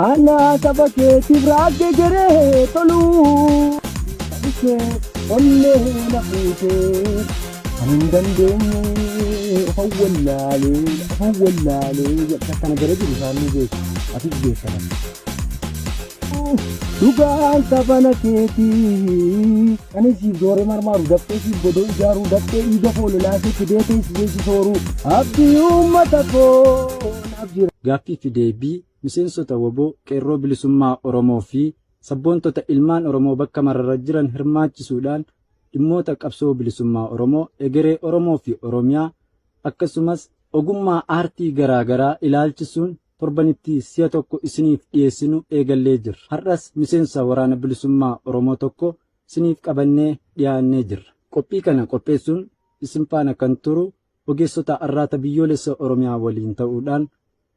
Ana saba keetiif raagge geree tolu. Sabikee onnee na fuutee kan hin dandeenye ofan wallaalee ofan wallaalee jedha kana gara jiru isaan ni beeku atis beekama. Dhugaan safana keetii ani siif dooree marmaaru dafqee siif godoo ijaaruu dafqee dhiiga foololaasee fidee teessisee si sooruu abdii uummata koo naaf jira. Gaaffii fi deebii miseensota WBO, Qeerroo Bilisummaa Oromoo fi sabboontota ilmaan Oromoo bakka mararra jiran hirmaachisuudhaan dhimmoota qabsoo bilisummaa Oromoo, egeree Oromoo fi Oromiyaa akkasumas ogummaa aartii garaa garaa ilaalchisuun torbanitti si'a tokko isiniif dhiyeessinu eegallee jirra. Har'as miseensa waraana bilisummaa Oromoo tokko isiniif qabannee dhiyaannee jirra. Qophii kana qopheessuun isin faana kan turu ogeessota arraata biyyoolessa Oromiyaa waliin ta'uudhaan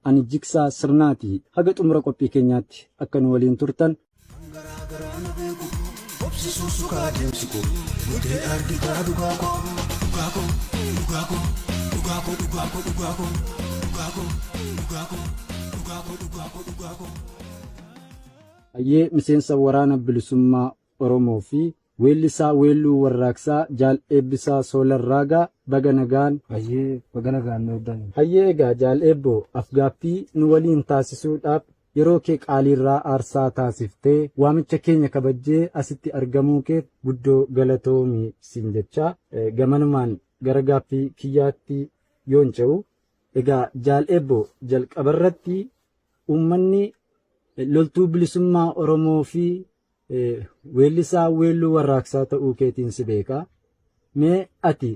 ani Jigsaa Sirnaati. Haga xumura qophii keenyaatti akka nu waliin turtan Garaa garaa na beeku obsisuu sukaa deemsi koo mutee argitaa dhugaa koo dhugaa koo dhugaa koo dhugaa koo dhugaa koo dhugaa koo dhugaa koo dhugaa koo dhugaa koo dhugaa koo dhugaa koo. Hayyee miseensa waraana bilisummaa Oromoo fi weellisaa weelluu warraaqsaa Jaal Eebbisaa Soolar Raagaa baga nagaan. Hayyee baga nagaan nu eegdan. Hayyee egaa Jaal Eebboo afgaaffii nu waliin taasisuudhaaf yeroo kee qaaliirraa aarsaa taasiftee waamicha keenya kabajjee asitti argamuu keef guddoo galatoomi siin jechaa gamanumaan gara gaaffii kiyyaatti yoon ce'u egaa Jaal Eebboo jalqabarratti uummanni loltuu bilisummaa Oromoo fi weellisaa weelluu warraaqsaa ta'uu keetiin si beeka. Mee ati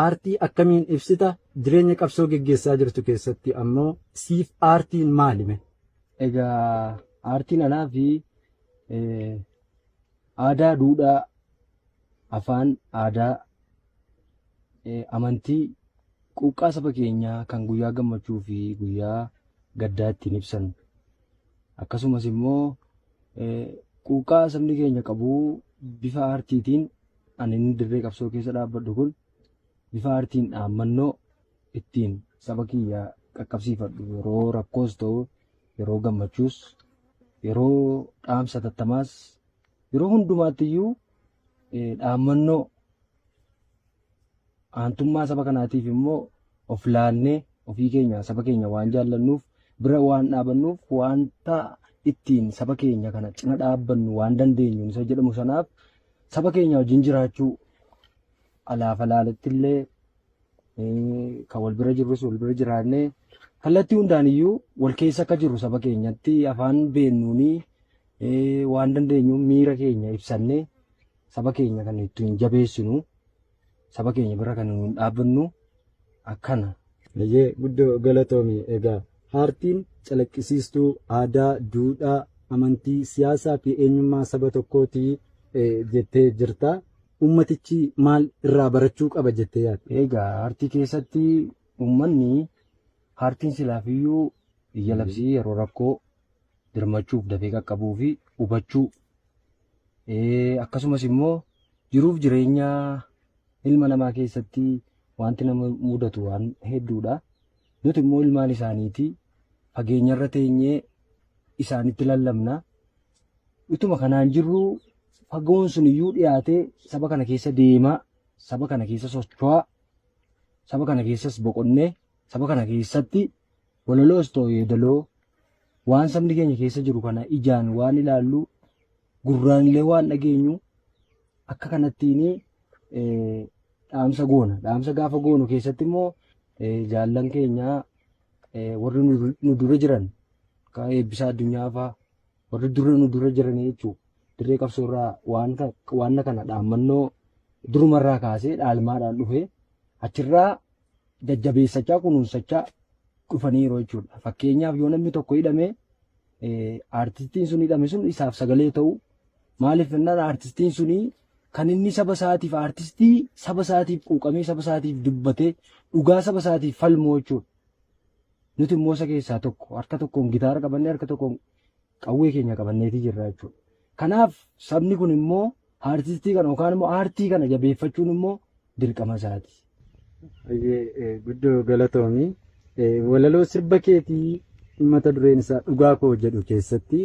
aartii akkamiin ibsita? Jireenya qabsoo geggeessaa jirtu keessatti ammoo siif aartiin maalime? Egaa aartiin anaa fi aadaa, duudhaa, afaan, aadaa, amantii, quuqqaa saba keenyaa kan guyyaa gammachuu fi guyyaa gaddaa ittiin ibsan akkasumas immoo quuqqaa sabni keenya qabu bifa aartiitiin ani inni dirree qabsoo keessa dhaabbadhu kun bifa aartiin dhaammannoo ittiin saba kiyya qaqqabsiifadhu yeroo rakkoos ta'u yeroo gammachuus yeroo dhaamsa tattamaas yeroo hundumaatti iyyuu dhaammannoo aantummaa saba kanaatiif immoo of laannee ofii keenya saba keenya waan jaallannuuf bira waan dhaabannuuf wanta ittiin saba keenya kana cina dhaabbannu waan dandeenyu isa jedhamu sanaaf saba keenya wajjin jiraachuu alaaf alaalatti illee kan wal bira jirrus wal bira jiraannee kallattii hundaan iyyuu wal keessa akka jirru saba keenyatti afaan beennuunii waan dandeenyu miira keenya ibsannee saba keenya kan ittiin jabeessinu saba keenya bira kan nuun dhaabbannu akkana. Hayyee guddoo galatoomi. Egaa aartiin calaqqisiistuu aadaa, duudhaa, amantii, siyaasaa fi eenyummaa saba tokkooti jettee jirta. Uummatichi maal irraa barachuu qaba jettee yaadda? Egaa aartii keessatti uummanni aartiin silaafiyyuu biyya labsii yeroo rakkoo dirmachuuf dafee qaqqabuu fi hubachuu akkasumas immoo jiruuf jireenya ilma namaa keessatti wanti nama mudatu waan hedduudha. Nuti immoo ilmaan isaaniiti fageenyarra teenyee isaanitti lallabna. Utuma kanaan jirru fagoon sun iyyuu dhiyaatee saba kana keessa deemaa, saba kana keessa socho'aa, saba kana keessas boqonnee, saba kana keessatti walaloos ta'u yeedaloo waan sabni keenya keessa jiru kana ijaan waan ilaallu gurraan illee waan dhageenyu akka kanattiin dhaamsa goona. Dhaamsa gaafa goonu keessatti immoo jaallan keenya warri nu dura jiran akka Eebbisaa Addunyaa fa'aa warri dura nu dura jiran jechuudha. Dirree qabsoorraa waan kana dhaammannoo durumarraa kaasee dhaalmaadhaan dhufee achirraa jajjabeessachaa kunuunsachaa dhufaniiru jechuudha. Fakkeenyaaf yoo namni tokko hidhame aartistiin sun hidhame sun isaaf sagalee ta'u maaliif jennaan aartistiin suni kan inni saba isaatiif aartistii saba isaatiif quuqamee saba isaatiif dubbatee dhugaa saba isaatiif falmu jechuudha. Nuti immoo isa keessaa tokko harka tokkoon gitaara qabannee harka tokkoon qawwee keenya qabanneetii jirra jechuudha. Kanaaf sabni kun immoo aartistii kana yookaan immoo aartii kana jabeeffachuun immoo dirqama isaati. Guddoo galatoomi. Walaloo sirba keetii mata dureen isaa Dhugaa Koo jedhu keessatti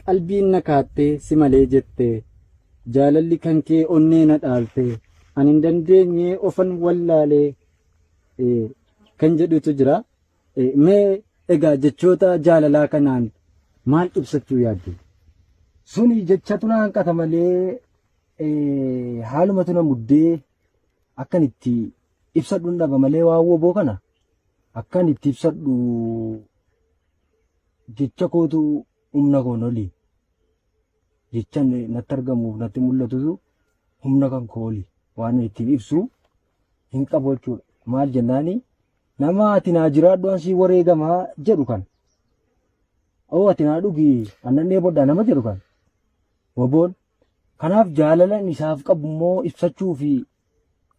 qalbiin na kaattee si malee jettee jaalalli kan kee onnee na dhaaltee ani hin dandeenye ofan wallaalee kan jedhutu jira. Mee egaa jechoota jaalalaa kanaan maal ibsachuu yaadde? Suni jechatu na hanqata malee haalumatu na muddee akkan itti ibsadhu dhaba malee waan woboo kana akkan itti ibsadhu jecha kootu humna koon oli. Jecha natti argamuuf natti mul'atutu humna kan koo oli waan ittiin ibsu hin qabu jechuudha. Maal jennaani nama ati naa jiraadhu an sii wareegamaa jedhu kan. Oo ati naa dhugi annan dheebodhaa nama jedhu kan. Woboon kanaaf jaalala isaaf qabu immoo ibsachuu fi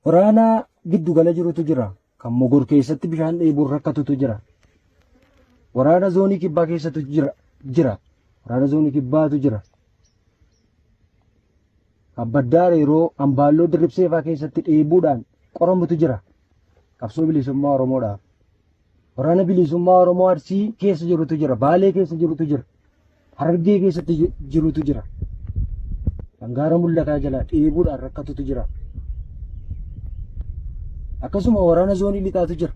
waraana giddu gala jirutu jira. Kan Mogor keessatti bishaan dheebuun rakkatutu jira. Waraana zoonii kibbaa keessatu jira. Waraana zoonii kibbaatu jira. Kan baddaa yeroo ambaalloo dirribsee fa'aa keessatti dheebuudhaan qoramutu jira. Qabsoo bilisummaa Oromoodhaaf. Waraana bilisummaa Oromoo Arsii keessa jirutu jira. Baalee keessa jirutu jira. Harargee keessatti jirutu jira. Kan gaara mul'ataa jala dheebuudhaan rakkatutu jira. Akkasuma waraana zoonii lixaatu jira.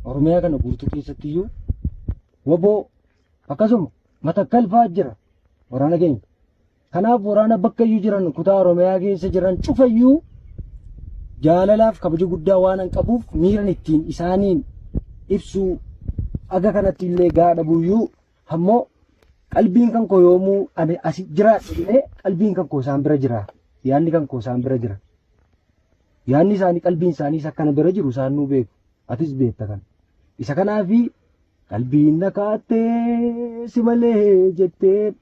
Oromiyaa kana guutuu keessatti iyyuu woboo akkasuma Matakkal fa'aa jira waraana keenya. Kanaaf waraana bakka iyyuu jiran kutaa Oromiyaa keessa jiran cufayyuu jaalalaaf kabaja guddaa waan an qabuuf miiran ittiin isaaniin ibsuu aga kanatti illee gahaa dhabuyyuu ammoo qalbiin kan koo yoomuu ani asi jiraadhu illee qalbiin kan koo isaan bira jira. Yaadni kan koo isaan bira jira. Yaadni isaanii qalbiin isaaniis akkana bira jiru isaan nuu beeku. Atis beekta kana. Isa kanaafi qalbiin na kaattee si malee jettee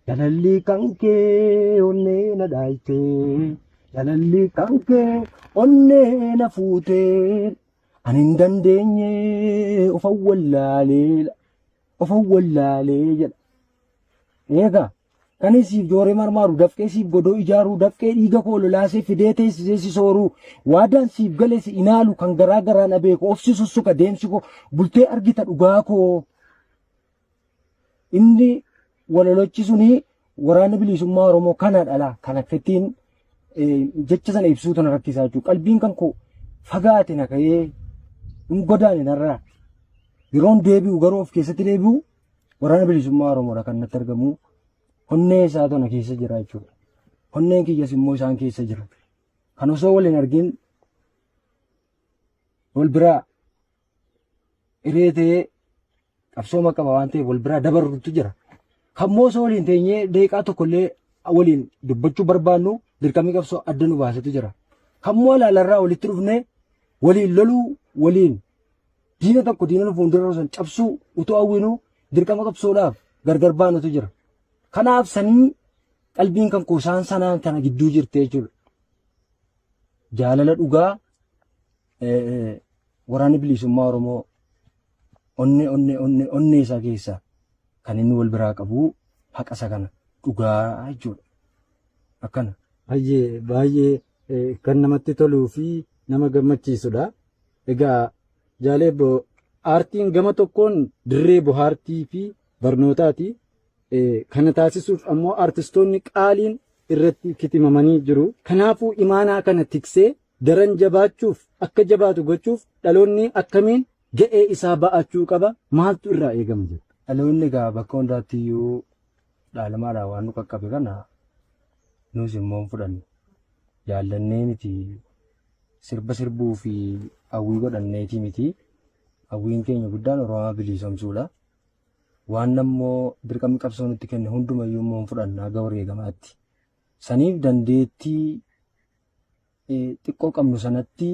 jaalalli kan kee onnee na dhaaltee jaalalli kan kee onnee na fuutee ani hin dandeenye ofan wallaalee ofan wallaalee jedha. Eegaa kan siif jooree marmaaru dafqee siif godoo ijaaruu dafqee dhiiga koo lolaasee fidee teessisee si sooruu waadaan siif galee si inaalu kan garaa garaa na beeku of si sussuka deemsi koo bultee argita dhugaa koo. Inni walolochi suni waraana bilisummaa Oromoo kana dhala kan akkattiin jecha sana ibsuu tana rakkisaa jechuudha. Qalbiin kan koo fagaate na ka'ee hin godaane narraa. Yeroon deebi'u garuu of keessatti deebi'u waraana bilisummaa Oromoodha kan natti argamu. Onnee isaa tana keessa jira jechuudha. Onneen kiyyas immoo isaan keessa jira. Kan osoo wal hin argin wal biraa hiree ta'ee qabsooma qaba waan ta'eef wal biraa dabarrutu jira. Kan immoo osoo waliin teenyee daqiiqaa tokkollee waliin dubbachuu barbaannu dirqamni qabsoo adda nu baasetu jira. Kan immoo alaalarraa walitti dhufnee waliin loluu waliin diina tokko diina nu fuuldura osoo cabsuu utuu hawwinuu dirqama qabsoodhaaf gargar baanutu jira. Kanaaf sanii qalbiin kan koo isaan sanaan kana gidduu jirti jechuudha. Jaalala dhugaa waraanni bilisummaa Oromoo onnee onnee onnee onnee isaa keessaa kan inni wal biraa qabu haqa isa kana dhugaa jechuudha. Akkana. Baay'ee baay'ee kan namatti toluu fi nama gammachiisudha. Egaa Jaaleebbo aartiin gama tokkoon dirree bohaartii fi barnootaati. Kana taasisuuf ammoo aartistoonni qaaliin irratti kitimamanii jiru. Kanaafuu imaanaa kana tiksee daran jabaachuuf akka jabaatu gochuuf dhaloonni akkamiin ga'ee isaa ba'achuu qaba maaltu irraa eegama jedha. Dhaloonni egaa bakka hundaatti iyyuu dhaalamaadhaan waan nu qaqqabe kana nus immoo hin fudhannu. Jaallannee miti sirba sirbuu fi hawwii godhanneeti miti. Hawwiin keenya guddaan Oromoo bilisoomsuudha. Waan ammoo dirqamni qabsoo nutti kenne hundumayyuu immoo hin fudhanna haga wareegamaatti. Saniif dandeettii xiqqoo qabnu sanatti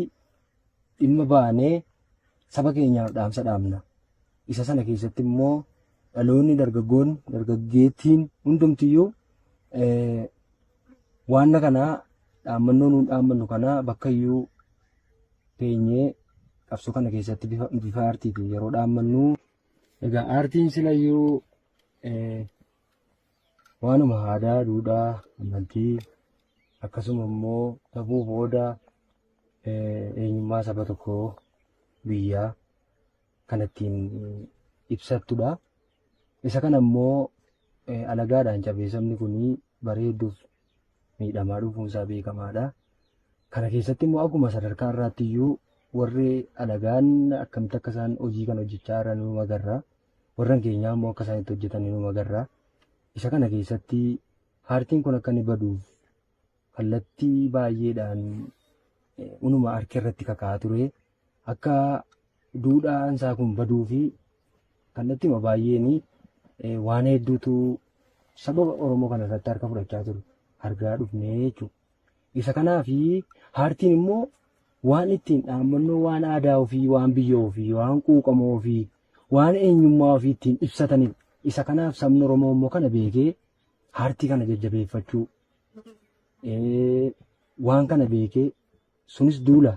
dhimma baanee saba keenyaaf dhaamsa dhaamna. Isa sana keessatti immoo dhaloonni dargaggoonni dargaggeettiin hundumtiyyuu waan kanaa dhaammannoo nuun dhaammannu kanaa bakka iyyuu teenyee qabsoo kana keessatti bifa aartiitiin yeroo dhaammannu. Egaa aartiin silayyuu waanuma aadaa, duudhaa, amantii akkasuma immoo safuu booda eenyummaa saba tokkoo biyyaa kan ittiin ibsattudha. Isa kana immoo alagaadhaan cabee sabni kun bara hedduuf miidhamaa dhufuun isaa beekamaadha. Kana keessatti immoo akkuma sadarkaa irraatti iyyuu warri alagaan akkamitti akka isaan hojii kana hojjechaa jiran nu agarra. Warra keenyaa immoo akka isaan itti hojjetan nu agarra. Isa kana keessatti aartiin kun akka inni baduuf kallattii baay'eedhaan unuma harka irratti kaka'aa ture. Akka duudhaan isaa kun baduu fi kallattiima baay'een waan hedduutu sababa Oromoo kana irratti harka fudhachaa ture argaa dhufnee jechuudha. Isa kanaafi aartiin immoo waan ittiin dhaammannoo waan aadaa ofii, waan biyya ofii, waan quuqama ofii, waan eenyummaa ofii ittiin ibsatanidha. Isa kanaaf sabni Oromoo immoo kana beekee aartii kana jajjabeeffachuu, waan kana beekee sunis duula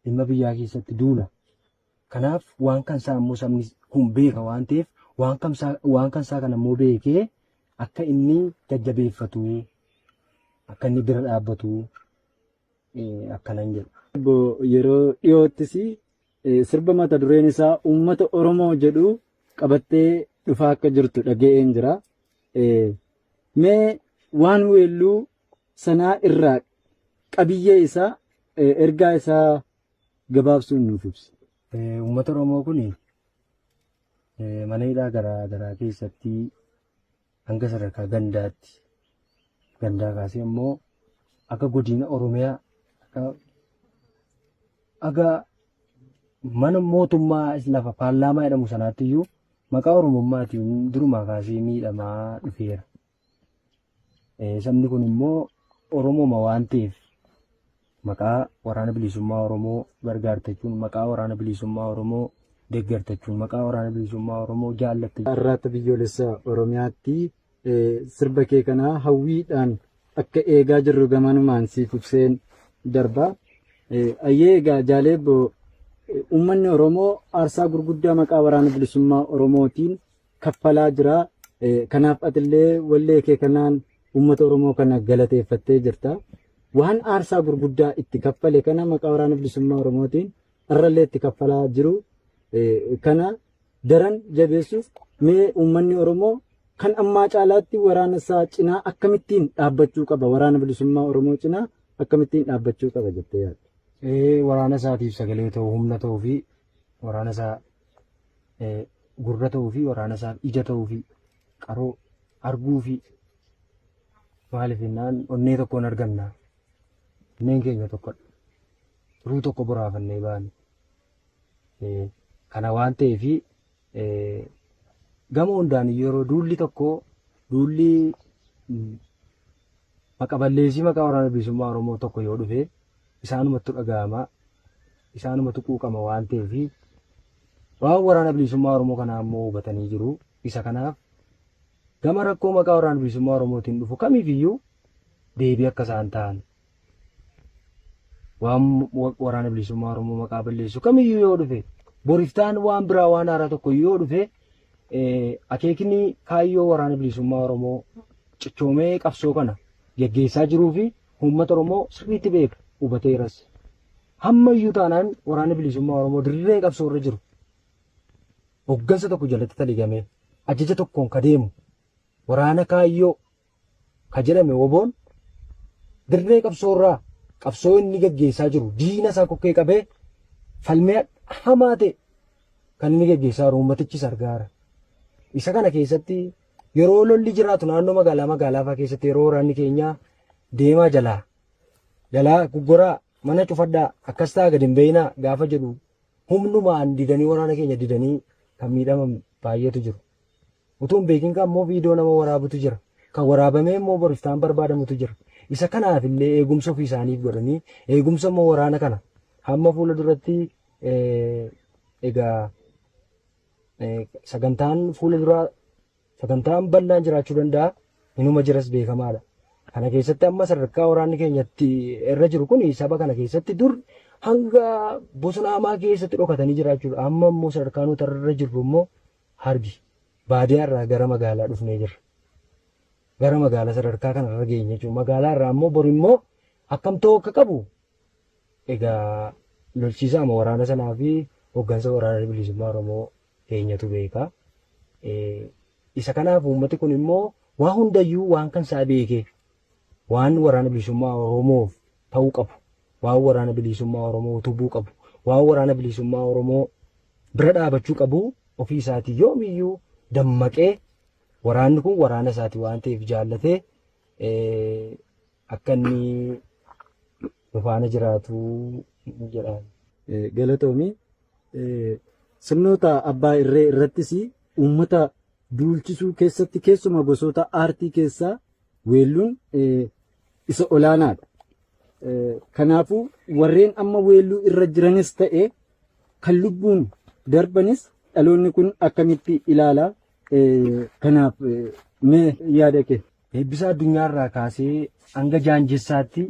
dhimma biyyaa keessatti duula. Kanaaf waan kansaa immoo sabni kun beeka waan ta'eef waan kansaa kana immoo beekee akka inni jajjabeeffatu, akka inni bira dhaabbatu akkanan jedha. Yeroo dhiyoottis sirba mata dureen isaa uummata Oromoo jedhu qabattee dhufaa akka jirtu dhaga'een jira. Mee waan weelluu sanaa irraa qabiyyee isaa ergaa isaa gabaabsuun nuuf ibsi. Uummata Oromoo kun mana hidhaa garaa garaa keessatti hanga sadarkaa gandaatti gandaa kaasee immoo akka godina Oromiyaa akka mana mootummaa lafa paarlaamaa jedhamu sanaatti iyyuu maqaa Oromummaatiin durumaa kaasee miidhamaa dhufeera. Sabni kun immoo Oromoma waan ta'eef maqaa waraana bilisummaa Oromoo gargaartachuun, maqaa waraana bilisummaa Oromoo deeggartachuun, maqaa waraana bilisummaa Oromoo jaallattachuun. Arraata biyyoolessaa Oromiyaatti sirba kee kanaa hawwiidhaan akka eegaa jirru gamanumaan siif ibseen darba. Ayyee egaa jaaleebbo uummanni Oromoo aarsaa gurguddaa maqaa waraana bilisummaa Oromootiin kaffalaa jira. Kanaaf atillee wallee kee kanaan uummata Oromoo kana galateeffattee jirta. Waan aarsaa gurguddaa itti kaffale kana maqaa waraana bilisummaa Oromootiin har'allee itti kaffalaa jiru kana daran jabeessuuf mee uummanni Oromoo kan ammaa caalaatti waraana isaa cinaa akkamittiin dhaabbachuu qaba? Waraana bilisummaa Oromoo cinaa akkamittiin dhaabbachuu qaba jettee yaadda? Waraana isaatiif sagalee ta'uu, humna ta'uu fi waraana isaa gurra ta'uu fi waraana isaaf ija ta'uu fi qaroo arguu fi maaliif jennaan onnee tokkoon arganna. Onneen keenya tokkodha. Turuu tokko boraafannee baane. Kana waan ta'eef gama hundaan yeroo duulli tokko duulli maqa balleessii maqaa waraana bilisummaa Oromoo tokko yoo dhufe isaanumatti dhaga'ama. Isaanumatti quuqama waan ta'eef waan waraana bilisummaa Oromoo kanaa immoo hubatanii jiru. Isa kanaaf gama rakkoo maqaa waraana bilisummaa Oromootiin dhufu kamiifiyyuu deebii akka isaan ta'an waan waraana bilisummaa Oromoo maqaa balleessu kamiyyuu yoo dhufe boriftaan waan biraa waan haaraa tokko yoo dhufe akeekni kaayyoo waraana bilisummaa Oromoo cichoomee qabsoo kana geggeessaa jiruu fi uummata Oromoo sirriitti beeka hubateeras. Hammayyuu taanaan waraana bilisummaa Oromoo dirree qabsoo irra jiru hoggansa tokko jalatti taligamee ajaja tokkoon ka deemu waraana kaayyoo ka jedhame woboon dirree qabsoo irraa qabsoo inni geggeessaa jiru diina isaa kokkee qabee falmee hamaa ta'e kan inni geggeessaa jiru uummatichis argaara. Isa kana keessatti yeroo lolli jiraatu naannoo magaalaa magaalaa fa'aa keessatti yeroo waraanni keenya deemaa jalaa jalaa guggoraa mana cufadhaa akkas ta'a gadi hin beeyinaa gaafa jedhu humnumaan didanii waraana keenya didanii kan miidhaman baay'eetu jiru. Utuu hin beekin kan immoo viidiyoo nama waraabutu jira. Kan waraabamee immoo boriftaan barbaadamutu jira. Isa kanaaf illee eegumsa ofii isaaniif godhanii eegumsa immoo waraana kana hamma fuula duratti egaa sagantaan fuula duraa sagantaan bal'aan jiraachuu danda'a. Inuma jiras beekamaadha. Kana keessatti amma sadarkaa waraanni keenyatti irra jiru kun saba kana keessatti dur hanga bosona hamaa keessatti dhokatanii jiraachuudha. Amma immoo sadarkaa nuti irra jirru immoo harbi baadiyyaa irraa gara magaalaa dhufnee jirra. Gara magaalaa sadarkaa kana irra geenye jechuudha. Magaalaa irraa immoo bor immoo akkam ta'uu akka qabu egaa lolchiisaa waraana sanaa fi Hooggansa Waraana Bilisummaa Oromoo keenyatu beeka. Isa kanaaf uummati kun immoo waa hundayyuu waan kan isaa beekee waan Waraana Bilisummaa Oromoof ta'uu qabu, waan Waraana Bilisummaa Oromoo utubuu qabu, waan Waraana Bilisummaa Oromoo bira dhaabachuu qabu ofii isaatii yoomiyyuu dammaqee waraanni kun waraana isaati waan ta'eef jaallatee akka inni nu faana jiraatu jedhaan. Galatoomi. Sirnoota abbaa irree irrattis uummata duulchisuu keessatti keessuma gosoota aartii keessaa weelluun isa olaanaadha. Kanaafuu warreen amma weelluu irra jiranis ta'e kan lubbuun darbanis dhaloonni kun akkamitti ilaala? Kanaaf mee yaada kee? Eebbisaa addunyaarraa kaasee hanga jaanjessaatti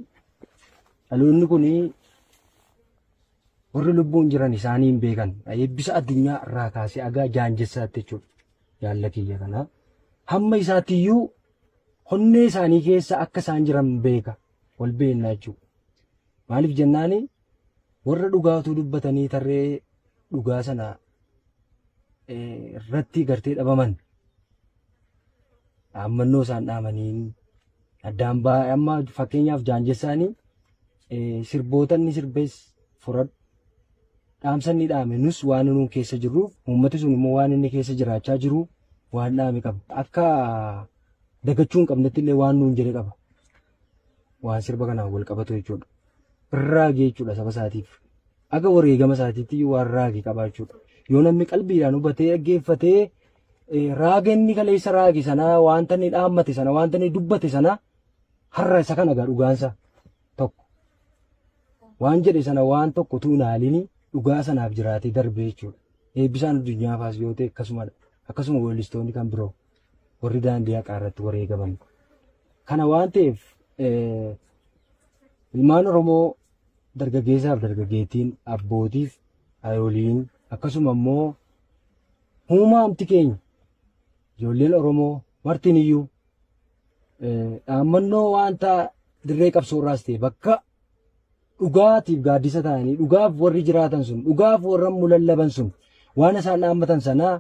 dhaloonni kun warri lubbuun jiran isaanii hin beekan. Eebbisa addunyaa irraa kaasee haga jaanjessaatti jechuudha. Jaalla kiyya kana. Hamma isaatiyyuu honnee isaanii keessa akka isaan jiran beeka. Wal beekna jechuudha. Maaliif jennaani warra dhugaatuu dubbatanii tarree dhugaa sana irratti gartee dhabaman dhaammannoo isaan dhaamaniin addaan ba'aa amma fakkeenyaaf jaanjessaanii sirboota inni sirbees furadhu dhaamsa inni dhaame nus waan nuun keessa jirruuf uummati sun immoo waan inni keessa jiraachaa jiru waan dhaame qaba. Akka dagachuu hin qabnetti illee waan nuun jedhe qaba. Waan sirba kanaan wal qabatu jechuudha. Raage jechuudha saba isaatiif. Aga wareegama isaatiitti waan raage qaba jechuudha. Yoo namni qalbiidhaan hubatee dhaggeeffatee raaga inni kaleessa raage sana wanta inni dhaammate sana wanta inni dubbate sana har'a isa kana egaa dhugaansa tokko. Waan jedhe sana waan tokko utuu hin haalini dhugaa sanaaf jiraatee darbe jechuudha. Eebbisaan addunyaa faas yoo ta'e akkasumadha. Akkasuma weellistoonni kan biroo warri daandii haqaa irratti wareegaman. Kana waan ta'eef ilmaan Oromoo dargaggeessaaf dargaggeettiin abbootiif haadholiin akkasuma immoo huumaamti keenya ijoolleen Oromoo martin iyyuu dhaammannoo wanta dirree qabsoorraas ta'e bakka dhugaatiif gaaddisa ta'anii dhugaaf warri jiraatan sun dhugaaf warra mulallaban sun waan isaan dhaammatan sanaa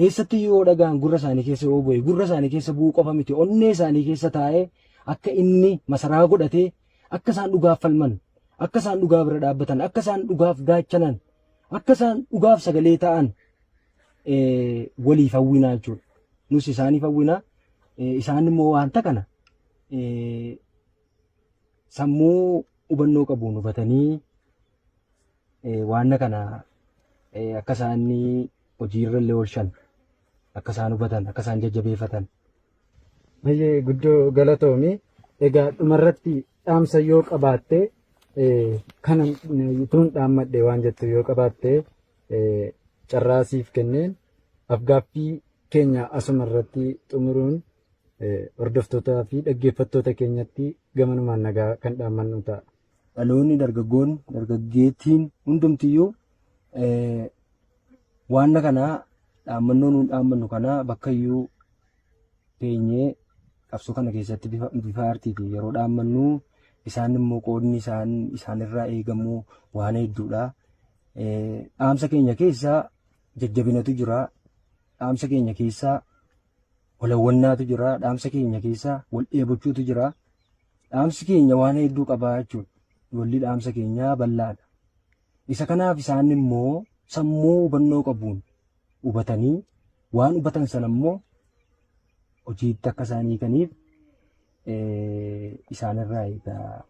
eessatti yoo dhagaan gurra isaanii keessa yoo bu'e gurra isaanii keessa bu'uu qofa miti onnee isaanii keessa taa'ee akka inni masaraa godhatee akka isaan dhugaaf falman akka isaan dhugaa bira dhaabbatan akka isaan dhugaaf gaachanan akka isaan dhugaaf sagalee ta'an waliif hawwinaa jechuudha. Nus isaaniif hawwinaa isaan immoo wanta kana sammuu hubannoo qabuun hubatanii waan kana akka isaan hojiirra illee oolchan akka isaan hubatan akka isaan jajjabeeffatan. Baay'ee guddoo galatoomi. Egaa dhumarratti dhaamsa yoo qabaatte kana utuun dhaammadhe waan jettu yoo qabaatte carraa siif kenneen afgaaffii keenya asuma irratti xumuruun hordoftootaa fi dhaggeeffattoota keenyatti gamanumaan nagaa kan dhaammannu ta'a. Dhaloonni dargaggoon dargaggeettiin hundumtiyyuu waan kana dhaammannoo nuun dhaammannu kana bakka iyyuu teenyee qabsoo kana keessatti bifa aartiitiin yeroo dhaammannu isaan immoo qoodni isaan isaanirraa eegamu waan hedduudha. Dhaamsa keenya keessa jajjabinatu jira. Dhaamsa keenya keessa walhawwannaatu jira. Dhaamsa keenya keessa wal dheebochuutu jira. Dhaamsi keenya waan hedduu qaba jechuudha. Walli dhaamsa keenyaa bal'aadha. Isa kanaaf isaan immoo sammuu hubannoo qabuun hubatanii waan hubatan sana immoo hojiitti akka isaan hiikaniif isaanirraa eegaa.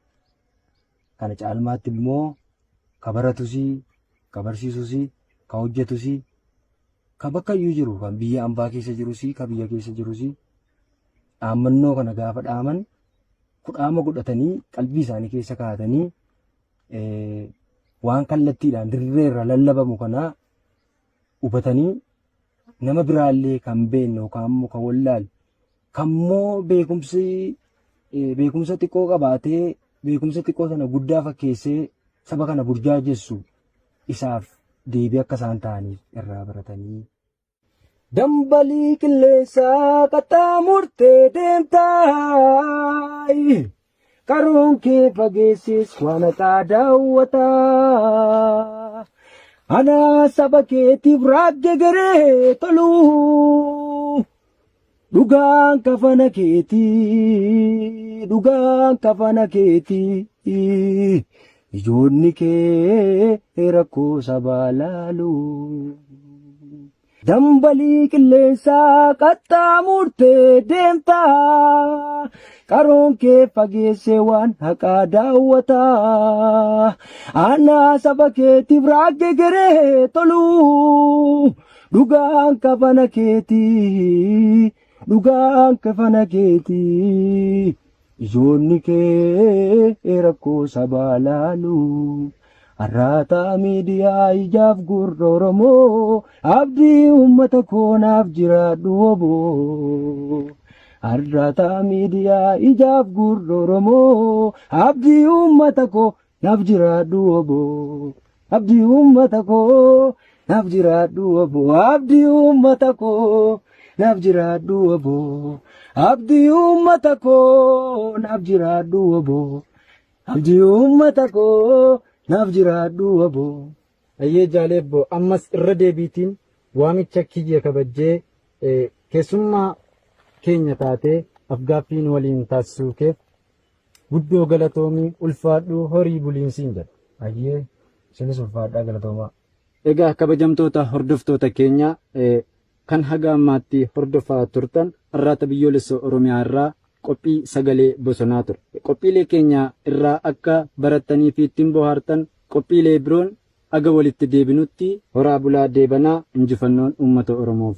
Kana caalmaatti immoo ka baratus, ka barsiisus, ka hojjetus, ka bakka iyyuu jiru kan biyya ambaa keessa jirus, ka biyya keessa jirus dhaammannoo kana gaafa dhaaman kudhaama godhatanii qalbii isaanii keessa kaa'atanii waan kallattiidhaan dirree irra lallabamu kana hubatanii nama biraallee kan beekne yookaan immoo kan wallaalle kan immoo beekumsa xiqqoo qabaatee beekumsa xiqqoo sana guddaa fakkeessee saba kana burjaajessu isaaf deebii akka isaan ta'aniif irraa baratanii. Dambalii qilleensaa qaxxaamurtee deemtaa qaroon kee fageessis waan haqaa daawwataa. Anaa saba keetiif raagge garee tolu. Dhugaan kafana keetii, dhugaan kafana keetii. Ijoonni kee rakkoo sabaa laalu. Dambalii qilleensaa qaxxaamurtee deemtaa. Qaroon kee fageessee waan haqaa daawwataa. Anaa saba keetiif raagge geree tolu. Dhugaan kafana keetii. Dhugaan kafana keetii. Ijoonni kee rakkoo sabaa laalu. Arraataa miidiyaa ijaaf gurra Oromoo abdii uummata koonaaf jiraadhu oboo. Arraataa miidiyaa ijaaf gurra Oromoo abdii uummata koo naaf jiraadhu oboo. Abdii uummata koo naaf jiraadhu oboo. Abdii uummata koo naaf jiraadhu oboo. Abdii uummata koo naaf jiraadhu oboo. Abdii uummata koo naaf jiraadhu oboo. Ayyee jaaleebbo ammas irra deebiitiin waamicha kiyya kabajjee keessummaa keenya taatee afgaaffiin waliin taasisuu keef guddoo galatoomii ulfaadhuu horii buliinsiin jedha. Ayyee isinis ulfaadhaa galatoomaa. Egaa kabajamtoota hordoftoota keenya kan haga ammaatti hordofaa turtan Arraata Biyyoolessa Oromiyaa irraa qophii sagalee bosonaa ture. Qophiilee keenya irraa akka barattanii fi ittiin bohaartan qophiilee biroon aga walitti deebinutti horaa bulaa deebanaa injifannoon uummata Oromoof.